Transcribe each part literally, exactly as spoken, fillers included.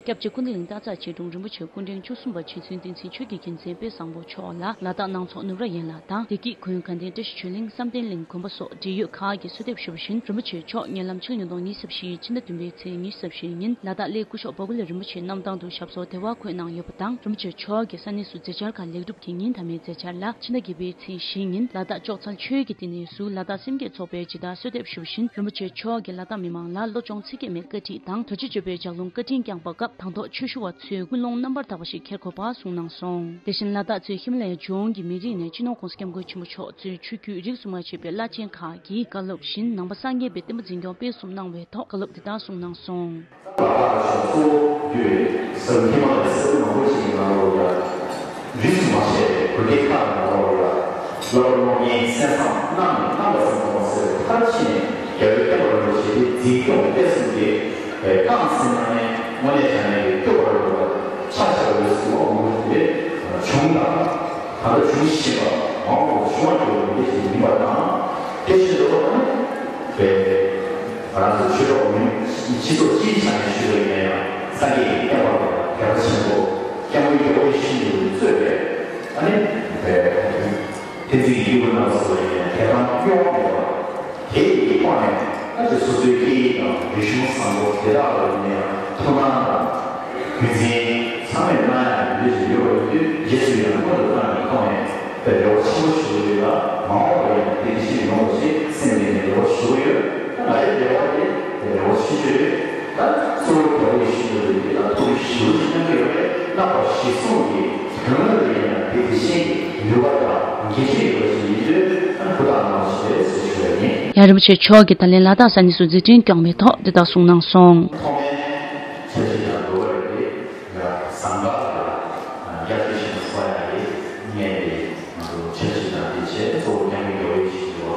སྐྱབས་རྗེ་ཀུན་བདེ་གླིང་སྟག་འཚེར་མཆོག་གྲུབ་རིན་པོ་ཆེ་སྐུ་ཕྲེང་བཅུ་གསུམ་པ་རྗེ་བཙུན་བསྟན་འཛིན་ཆོས་ཀྱི་རྒྱལ་མཚན་དཔལ་བཟང་པོ་མཆོག་ལ་ལ་དྭགས་ནང་ཚོགས་ནུབ་ར་ཡན་ལགས་དང་བདེ་སྐྱིད་ཁུལ་དགའ་ལྡན་བཀྲ་ཤིས་ཆོས་གླིང་བསམ་གཏན་གླིང་དགོན་པ་སོགས་འབྲེལ་ཡོད་ཁག་གིས་གསོལ་འདེབས་ཞུ་བ་བཞིན། རིན་པོ་ཆེ་མཆོག་ཉེ་ལམ་ཕྱི་ལོ་ཉིས་སྟོང་ཉི་ཤུ་རྩ་བཞིའི་ཕྱི་ཟླ་བདུན་པའི་ཚེས་ཉི་ཤུ་རྩ་བཞིའི་ཉིན་ལ་དྭགས་གླེ་སྐུ་ཞབས་བ་ཀུ་ལེ་རིན་པོ་ཆེའི་གནམ་ཐང་དུ་ཞབས་སོར་དལ་བ་འཁོད་གནང་ཡོད་པ་དང་། རིན་པོ་ཆེ་མཆོག་གིས་ས་གནས་སུ་མཛད་འཆར་ཁག་ལེགས་གྲུབ་ཀྱིས་ཉིན་མཐའ་མའི་མཛད་འཆར་ལ་ཕྱི་ཟླ་བརྒྱད་པའི་ཚེས་བཞིའི་ཉིན་ལ་དྭགས་ལྕོག་ཚལ་ཆོས་ཀྱི་བསྟི་གནས་སུ་ལ་དྭགས་སེམས་བསྐྱེད་ཚོགས་པས་ཇི་ལྟར་གསོལ་འདེབས་ཞུ་བ་བཞིན། རིན་པོ་ཆེ་མཆོག་གིས་ལ་དྭགས་མི་མང་ལ་བློ་སྦྱོང་ཚིག་བརྒྱད་མའི་བཀའ་ཁྲིད་དང་། རྡོ་རྗེ་གཅོད་པའི་ལྗགས་ལུང་བཀའ་དྲིན་བསྐྱངས་པ་སྐབས་དང་ཐོག་ཆོས་ཞུ་བ་ཚོས་ཀུན་སློང་རྣམ་པར་དག་པ་ཞིག་འཁྱེར་དགོས་པ་གསུངས་གནང་སོང་། དེ་བཞིན་ལ་དྭགས་གཙོས་ཧི་མ་ལ་ཡའི་ལྗོངས་ཀྱི་མི་རིགས་ནས་སྤྱི་ནོར་༸གོང་ས་༸སྐྱབས་མགོན་ཆེན་པོ་མཆོག་གཙོས་ཆོས་བརྒྱུད་རིས་སུ་མ་ཆད་པའི་བླ་ཆེན་ཁག་གིས་བཀའ་སློབ་བཞིན་ནང་པ་སངས་རྒྱས་པའི་བསྟན་པ་འཛིན་སྐྱོང་སྤེལ་གསུམ་གནང་བའི་ཐོག་བཀའ་སློབ་འདི་ལྟར་གསུངས་གནང་སོང་། ལ་དྭགས་ལ་ཞོགས་གཙོ་བོ་རྒྱུ་བའི་ས་ཁུལ་ཧི་མ་ལ་ཡའི་ས་ཁུལ་མང་པོ་ཞིག་གི་ནང་ལོགས་ལ་རིས་སུ་མ་ཆད་པའི་གོ་སྒྲིག་ཁག་གི་ནང་ལོགས་ལ་བསླབ་པ་སློབ་གཉེར་གསན་བསམ་གནང་ནས་གནང་བ་གསུམ་གོང་ཟེར་བའི་མཐར་ཕྱིན་ནས་རྒྱལ་བའི་བསྟན་པ་རིན་པོ་ཆེ་དེ་འཛིན་སྐྱོང་སྤེལ་གསུམ་གྱི་རྐང་འཛིན་གནང་མཁན་དངོས་གནས་དྲང་གནས་ཀྱི་སྐྱོབ་པ་རིན་པོ་ཆེ་ཆགས་པའི་གཟིགས་པ་མང་པོ་ཞིག་བྱུང་དང་། ད་ལྟ་འབྱུང་བཞིན་པ་མང་པོ་འབྱུང་བ་འགྲོ་བའི་མི་ཞིག་ཡིན་པ་དང་། དེ་བཞིན་དུ་པའི་ང་རང་ཚོ་ཆོས་གྲོགས་མི་སྤྱི་ཚོགས་སྤྱིའི་ཆ་ནས་ཞུས་པ་ཡིན་ན་ཡང་། སངས་རྒྱས་ཀྱི་བསྟན་པ་ལ་དད་པ་ཆེན་པོ། སྐྱབས་མགོན་རྒྱལ་བ་ཡིད་བཞིན་ནོར་བུས་གཙོས་པའི་ཨ་ནི་པའི་བསྟན་འཛིན་གྱི་སྐྱེས་བུ་རྣམས་སུ་ཡང་དད་དམ་གཡོ་བ་མེད་པ། དེ་ཡི་ཐོག་ནས་ཨ་ཅེ་སོ་སོའི་སྐད་ཡིག་དང་རིག་གཞུང་བཟང་པོ་དེ་དག་ལ་ཡིན་ན་ཡང་ཐུགས་སྣང་དང་རྒྱུན་འཛིན་ཚང་མས་གནང་ཡག་གི་ལས་ཤིག་ཡོད་པ་ཡིན་དུས། རྗེས་སུ་ཡང་སྔོན་དུ་བཏང་བའི་ཐོག་ནས་དཔེ་རེ་བ་ཆེན་པོ་ཞུ་གི་ཡོད་ལ། མ་འོངས་པར་ཡང་དེ་དེ་བཞིན་ཡོང་བ་ཞིག་སེམས་ནས་རེ་བ་ཞུ་གི་ཡོད། ད་ང་རའི་རེ་བ་དེ་རེ་བ་ཆེ་ཤོས་རེད། ད་གཙོ་བོ་རྒྱལ་བའི་ཞུ་གི་ཡོད་ལ་ཐུགས་ཞུ་གི་གནང་གི་ཡོད་རེད། རྣམ་པ་ཞིག་གསུང་གི་དོན་ལ་ཡིན་ན་དེ་དེ་བཞིན་གྱི་ནུས་པ་དང་འགན་འཁྲི་ཡོད་པ་ཞིག་ཡིན་དུས། ཨ་ནི་ཧུར་ཐག་གནང་བ་ཞིག་རེད་ཟེར་ཞུ་ཡ་ཡིན། ཡང་རིན་པོ་ཆེ་མཆོག་གིས་ད་ལན་ལ་དྭགས་ས་གནས་སུ་མཛད་འཕྲིན་བསྐྱངས་པའི་ཐོག་འདི་ལྟར་གསུངས་གནང་སོང་། ཐོག་མའི་འཆར་གཞི་དང་འགྲོ་བ་རེད། ཡང་ཟངས་དཀར་ལ་རྒྱ་ཆེ་ཞིག་ཏུ་འཚོ་ཡ་རེད། ངས་ང་ཚོ་འཆར་གཞི་དང་དེ་བྱས་གཙོ་བོ་སྐྱབས་མགོན་རྒྱལ་བའི་ཞིག་ཏུ་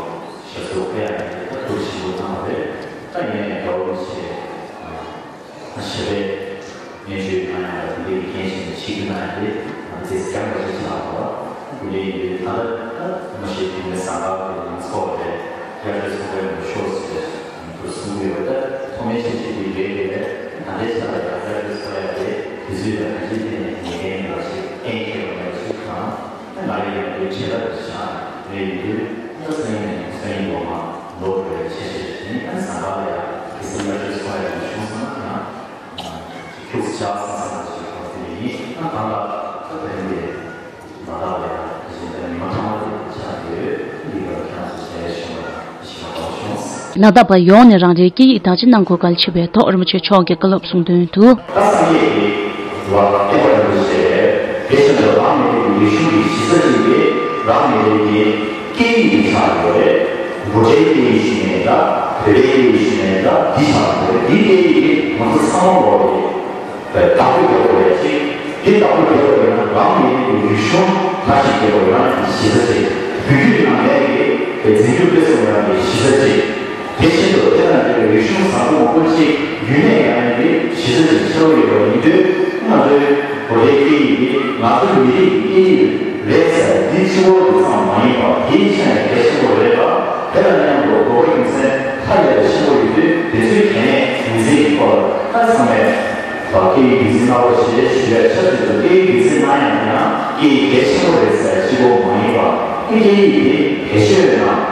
ཞབས་སོར་ཕེབས་ཡ་རེད། ད་ཐུགས་ཞིབ་པོ་གནང་བ་རེད། ད་ཡིན་ནའི་རྒྱལ་བ་རིན་པོ་ཆེ་ཞབས་པད་སྙན་ཞུ་གནང་ཡ་ལ་དེ་འདྲའི་འགན་བཞེས་ནས་ཆིག་སྒྲིལ་གནང་ཡ་དེ་ང་ཚོས་སྐྱབས་མགོན་ཞིག་ཆགས་པ། དེ་འདྲའི་ཡོད་དུས་ད་ལྟ་ད་མ་གཞི་དེ་འདྲའི་ཟངས་དཀར་གྱི་ལང་ཚོ་རེད། དབྱར་ཁའི་ཚོགས་པའི་ངོ་ཤོག་ཟེར་དུ་གསུང་གི་ཡོད་པ། ད་ཐོག་མའི་འཆར་གཞི་དེ་རེད་རེད། ད་ལྟའི་ཆ་ལ་ཡང་དབྱར་ཁའི་ཚོགས་པ་ཡ་དེ་དུས་ཚོད་ལ་ག་ཅིག་ཐད་ནས་ཉེས་འགན་ཡོད་པ་ཞིག་གཏན་འཁེལ་བ་མེད་པ་ཞིག་དང་། ད་ང་རང་ཡང་དེ་བྱེད་ཐབས་ཤིག་ཆགས་རེད་ཡིན་དུས། ད་སང་ཉིན་ནས་སང་ཉིན་ལོ་མ་ལོ་བོད་ཆེ་ཆེ་ནི་ཨ་ཟངས་དཀར་ལ་ཡང་དེ་སང་ཉིན་དབྱར་ཁའི་ཚོགས་པ་ཡ་དེ་བྱུང་སོང་ན་ཡང་ཁྱུག་ཙམ་ཆགས་སོང་ས་ཞིག་གོ་དེ་ཡིན། ད་གང་ལ་ད་ཕན་པའི་མ་དག་པའི་ཡང་དེ་བཞིན་དུ་ཉི་མ་ཐ་མ་དེ་ཆགས་ཡོད། འདི་ག་ཁྱེད་རང་ཚོ་བྱས་བྱུང་བ་དང་ཞིག་ག་གོ་བྱུང་། ལ་དྭགས་པ་ཡོངས་ནས་རང་རེའི་སྐད་ཡིག་དག་ཆ་གནང་དགོས་གལ་ཆེ་བའི་ཐོག་རིན་པོ་ཆེ་མཆོག་གིས་བཀའ་སློབ་གསུང་དོན་དུ། ད་སངས་རྒྱས་ཀྱི་ལ་བསྟན་པ་རིན་པོ་ཆེ་དེ་བཞིན་དུ་རང་མི་རིགས་ཀྱི་རིག་གཞུང་གི་གཞི་རྩ་ཅིག་དེ་རང་མི་རིགས་ཀྱི་སྐད་ཡིག་དེ་ཆགས་ཡོད་རེད། འགོ་ཁྲིད་སྐད་ཡིག་ཞུ་མཁན་འདྲ། བོད་པའི་སྐད་ཡིག་ཞུ་མཁན་འདྲ། འདི་ཆགས་ཡོད་རེད། འདིའི་སྐད་ཡིག་དེ་ང་ཚོ་ཚང་མ་ལོག་རེད། བདག་པོ་རྒྱག་དགོས་ཡ་གཅིག་འདི་བདག་པོ་རྒྱག་དགོས་ཡ་ན་རང་མི་རིགས་ཀྱི་རིག་གཞུང་ལ་ཞིག་རྒྱག་དགོས་ཡ་གི་གཞི་རྩ་གཅིག་བོད་བརྒྱུད་ནང་བསྟན་གྱི་འཛིན་སྐྱོང་སྤེལ་གསུམ་ཡ་གི་གཞི་རྩ་གཅིག་དེ་བཞིན་དུ་དེ་དང་འབྲེལ་བའི་རིག་གཞུང་བཟང་པོ་མང་པོ་ཅིག་རྒྱུན་གནས་ཡོང་ཡ་གི་གཞི་རྩ་གཅིག་ཆགས་ཀྱི་ཡོད་པ་ཡིན་དུས། ང་ཚོའི་བོད་པའི་སྐད་ཡིག་འདི་ང་ཚོའི་མི་རིགས་ཀྱི་སྐད་ཡིག་རེད་ཟེར་འདི་གཅིག་པོ་དེ་ཙམ་མ་ཡིན་པར་དེའི་ཆ་ནས་གལ་ཆེན་པོ་རེད་ལ། དེ་དང་མཉམ་དུ་འགོག་པ་རྒྱུ་མཚན་ཧ་ལས་པའི་ཆེན་པོ་ཡོད་དུས། དེ་ཚོའི་གལ་གནད་ངོས་འཛིན་གྱི་སྐོར་ལ་ད་ཚང་མས་སྐད་ཡིག་རྒྱུན་འཛིན་གནང་རོགས་ཞེས་ཞུ་ཡ་ཆབས་ཅིག་ཏུ། སྐད་ཡིག་རྒྱུན་འཛིན་གནང་ཡ་དེ་ཡང་སྐད་ཡིག་གལ་ཆེན་པོ་རེད་ཟེར་གཅིག་པོ་མ་ཡིན་པར། སྐད་ཡིག་དེ་བེད་སྤྱོད་ཡོད་ན།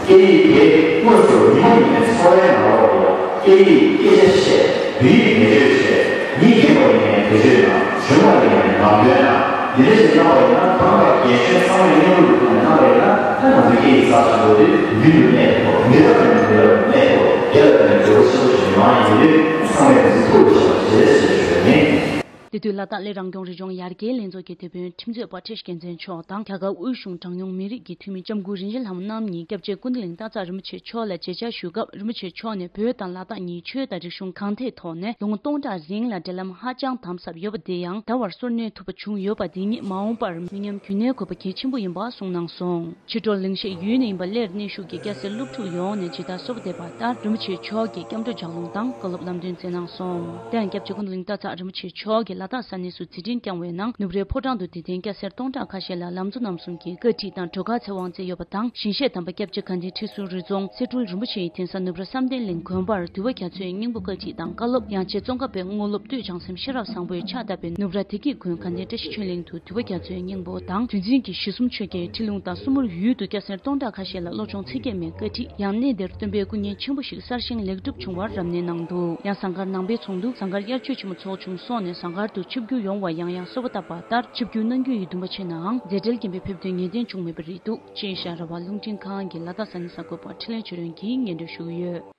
སྐད་ཡིག་དེ་དངོས་སུ་ཉིན་མོ་ཉིན་མོའི་འཚོ་བའི་ནང་ལོགས་ལ་སྐད་ཡིག་སྐད་ཆ་བཤད། བོད་ཡིག་བེད་སྤྱོད་བྱས། མི་རྒན་པ་ཡིན་ནའི་བེད་སྤྱོད་ན། གཞོན་པ་ཡིན་ནའི་ནང་དོན་ན། འདི་འདྲ་ཞིག་གནང་བ་ཡིན་ན། གང་ལྟར་རྒན་གཞོན་ཚང་མས་མཉམ་རུབ་ཀྱི་ཐོག་ནས་གནང་བ་ཡིན་ན། ད་ང་ཚོའི་སྐད་ཡིག་གསར་བརྗེ་འགྲོ་དུས་མདུན་དུ་གནས་ཐུབ། མི་རབས་ནས་མི་རབས་ལ་གནས་ཐུབ། དེ་ལ་བརྟེན་ནས་འབྲས་བུ་ཆེན་པོ་ཞིག་ཡོང་བ་ཡིན་དུས། ཚང་མས་ང་ཚོ་ཐུགས་ལ་བཞག་པ་བྱེད་ཟེར་ཞུ་བ་ཡིན། དེ་དུས་ལ་དྭགས་གླེ་རང་སྐྱོང་རི་ལྗོངས་ཡར་རྒྱས་ལྷན་ཚོགས་ཀྱི་དེད་དཔོན་ཁྲིམས་རྩོད་པ་བཀྲ་ཤིས་རྒྱལ་མཚན་མཆོག་དང་། རྒྱ་གར་དབུས་གཞུང་གྲངས་ཉུང་མི་རིགས་ཀྱི་འཐུས་མི་ལྕམ་སྐུ་རིན་ཆེན་ལྷ་མོ་རྣམ་གཉིས་སྐྱབས་རྗེ་ཀུན་བདེ་གླིང་སྟག་འཚེར་རིན་པོ་ཆེ་མཆོག་ལ་མཇལ་བཅར་ཞུ་སྐབས། རིན་པོ་ཆེ་མཆོག་ནས་བོད་དང་ལ་དྭགས་གཉིས་ཆོས་དང་རིག་གཞུང་གང་ཐད་ཐོག་ནས་ལོ་ངོ་སྟོང་ཕྲག་རིང་ལ་འབྲེལ་ལམ་ཧ་ཅང་དམ་ཟབ་ཡོད་པ་དེ་ཡང་ད་བར་སོར་གནས་ཐུབ་པ་བྱུང་ཡོད་པ་འདི་ཉིད་མ་འོངས་པར་མི་ཉམས་རྒྱུན་གནས་དགོས་པ་གལ་ཆེན་པོ་ཡིན་པ་གསུངས་གནང་སོང་། ཕྱི་དྲོ་གླིང་གཞིས་ཡུལ་ནས་ཡིན་པ་གླེར་གནས་བཞུགས་ཀྱི་སྐྱ་སེར་སློབ་ཕྲུག་ཡོངས་ནས་ཇི་ལྟར་གསོལ་བ་འདེབས་པ་ལྟར། རིན་པོ་ཆེ་མཆོག་གིས་སྐྱབས་འགྲོ་ལྗགས་ལུང་དང་བཀའ་སློབ་ལམ་སྟོན་སྩལ་གནང་སོང་། དེ་ཡང་སྐྱབས་རྗེ་ཀུན་བདེ་གླིང་སྟག་འཚེར་རིན་པོ་ཆེ་མཆོག་གིས་ལ་ ལ་དྭགས་ས་གནས་སུ་མཛད་འཕྲིན་བསྐྱངས་པའི་ནང་ནུབ་རའི་ཕོ་བྲང་དུ་དད་ལྡན་སྐྱ་སེར་སྟོང་ཕྲག་ཁ་ཤས་ལ་ལམ་གཙོ་རྣམ་གསུམ་གྱི་བཀའ་ཁྲིད་དང་སྒྲོལ་དཀར་ཚེ་དབང་རྩེ་ཡོད་པ་དང་། ཞིང་གཤེགས་དམ་པ་སྐྱབས་རྗེ་དགའ་ལྡན་ཁྲི་ཟུར་རི་རྫོང་སེ་འབྲུལ་རིན་པོ་ཆེ་ཡི་གདན་ས་ནུབ་ར་བསམ་གཏན་གླིང་དགོན་པར་འདུས་པ་རྒྱ་མཚོའི་སྙིང་པོ་བཀའ་ཁྲིད་དང་བཀའ་སློབ། ཡང་རྗེ་ཙོང་ཁ་པའི་དངོས་སློབ་སྟོད་བྱང་སེམས་ཤེས་རབ་བཟང་པོས་ཕྱག་བཏབ་པའི་ནུབ་ར་བདེ་སྐྱིད་དགོན་དགའ་ལྡན་བཀྲ་ཤིས་ཆོས་གླིང་དུ་འདུས་པ་རྒྱ་མཚོའི་སྙིང་པོ་དང་། འདུལ་འཛིན་གྱི་ཞི་གསུམ་ཆོས་རྒྱལ་ཁྲི་ལུང་དང་སྲུ་མུར་ཡུལ་དུ་སྐྱ་སེར་སྟོང་ཕྲག་ཁ་ཤས་ལ་བློ་སྦྱོང་ཚིག་བརྒྱད་མའི་བཀའ་ཁྲིད། ཡང་གནས་དེར་སྟོན་པའི་སྐུ་བརྙན་ཆེན་པོ་ཞིག་གསར་བཞེངས་ལེགས་གྲུབ་བྱུང་བར་རབ་གནས་གནང་འདུག། ཡང་ཟངས་དཀར་ནང་པའི་ཚོགས་འདུ་ཟངས་དཀར་དབྱར་ཆོས་ཆེན་མོ་ཚོགས་བྱུང་སོང་ནས་ཟངས་དཀར་དུ་ཆིབས་བསྒྱུར་ཡོང་བར་ཡང་ཡང་གསོལ་བ་བཏབ་པ་ལྟར། ཆིབས་བསྒྱུར་གནང་རྒྱུ་ཡི་འདུན་པ་ཆེ་ནའང་མཛད་བྲེལ་རྐྱེན་པས་ཕེབས་ཐོན་ངེས་གཏན་བྱུང་མེད་པ་རེད་འདུག། ཅེས་ཤ་ར་བ་རླུང་འཕྲིན་ཁང་གི་ལ་དྭགས་ས་གནས་གསར་འགོད་པ་འཕྲིན་ལས་ཆོས་སྒྲོན་གྱིས་སྙན་སྒྲོན་ཞུས་ཡོད།